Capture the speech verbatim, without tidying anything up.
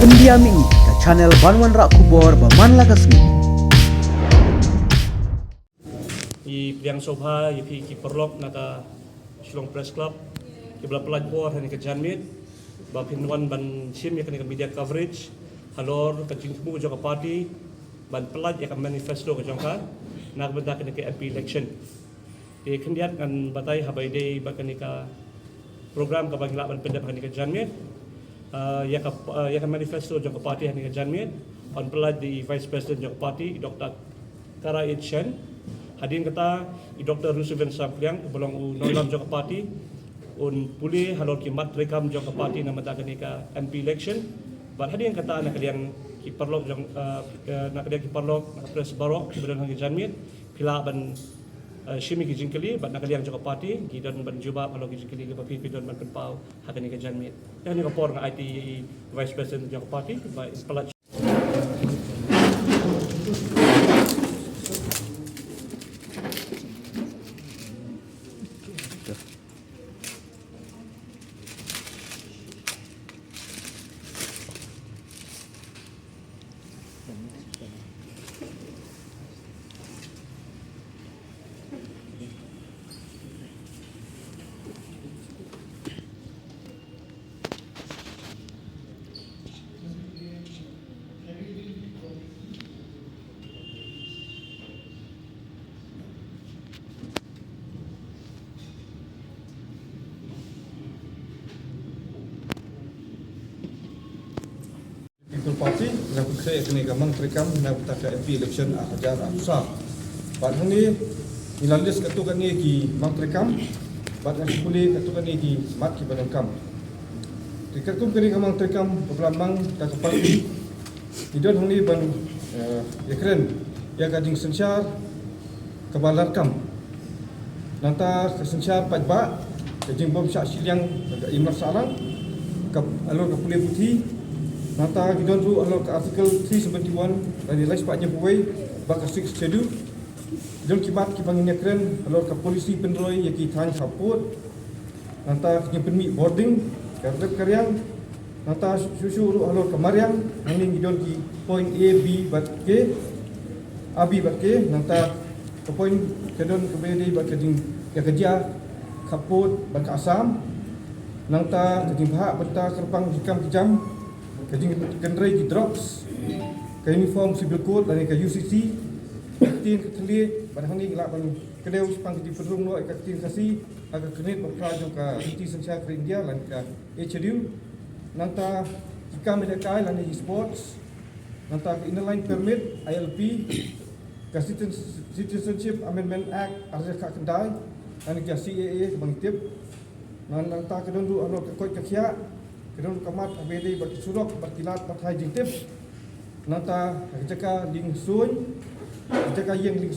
India Mini, ka channel ban wanrah khubor ba man la ka sngi. I pdiang sngewbha ïa phi ki paralok na ka Shillong Press Club kiba la pynlait por ha kane ka janmiet ba phin wan ban shim ïa kane ka media coverage halor ka jingthmu jong ka party ban pynlait ïa ka manifesto ka jong ka na ka bynta kane ka M P election. Te khyndiat ngan batai haba ïadei bad kane ka program kaba ngi lah ban pyndep ha kane ka janmiet. Ah, ïa ka, ah, ïa ka manifesto jong ka party ha kane ka janmiet yn pynlait da i Vice President jong ka party, i Doctor Kara H Shen. Hadien kata, i Doctor Rusuven Samkliang uba long u nongïalam jong ka party un pule halor ki mat treikam jong ka party na ka bynta kane ka M P election. Bad hadien kata, na ka liang ki paralok jong, ah, ah, na ka liang ki paralok, na ka press baroh kiba don ha kane ka janmiet, phi lah ban, eh, shim ïa ki jingkylli bad na ka liang jong ka party ki don ban jubab halor ki jingkylli kiba phi, phi don ban pynpaw ha kane ka janmiet. Te ha kane ka por nga aiti ïa i Vice President jong ka party ba in pynlait. People Party, nga pynkhraw ïa kane ka mang treikam na ka bynta ka M P election ar hajar arphew saw. Bad hangne ngi la list katto katne ki mang treikam bad ngi pule katto katne ki mat kiba donkam. Te katkum kane ka mang treikam kaba la mang da ka party, ngi don hangne ban, eh, ïakren ïa ka jingsynshar kaba la rakam. Nangta ka synshar paidbah, ka jingbym shah shiliang ka imlang sahlang, ka halor ka pule puthi. Nangta ki don ruh halor ka Article three seventy-one lane lai spah hynñiewphew wei bad ka Sixth Schedule. Ki don ki mat kiba ngin ïakren halor ka policy pynroi ïa ki thaiñ khappud. Nangta ka jingpynmih bording, ka rep ka riang. Nangta shuh shuh ruh halor ka mariang, hangne ngi don ki point A, B bad K, A, B bad K. Nangta ka point ka don kaba ïadei bad ka jing, ka jia khappud bad ka Assam. Nangta ka jingbthah bynta kyrpang ki kam ki jam, ka jingkynrei ki drugs, ka Uniform Civil Code lane ka U C C, ka ktien ka thylliej, bad hangne ngi lah ban kdew shaphang ka jingpynrung noh ïa ka ktien Khasi ha ka kynhun ba phra jong ka Riti Synshar Khynrei India lane ka H R U. Nangta ki kam ïalehkai lane e-sports. Nangta ka Inner Line Permit, I L P, ka Citizen-, Citizenship Amendment Act ar hajar khatkhyndai lane ka C A A kaba ngi tip. Nang, nangta ka don ruh halor ka koit ka khiah, ka don ruh ka mat kaba ïadei bad ki surok bad ki lad pathai jingtip. Nangta ka jaka lieng suiñ, ka jaka ïeng lieng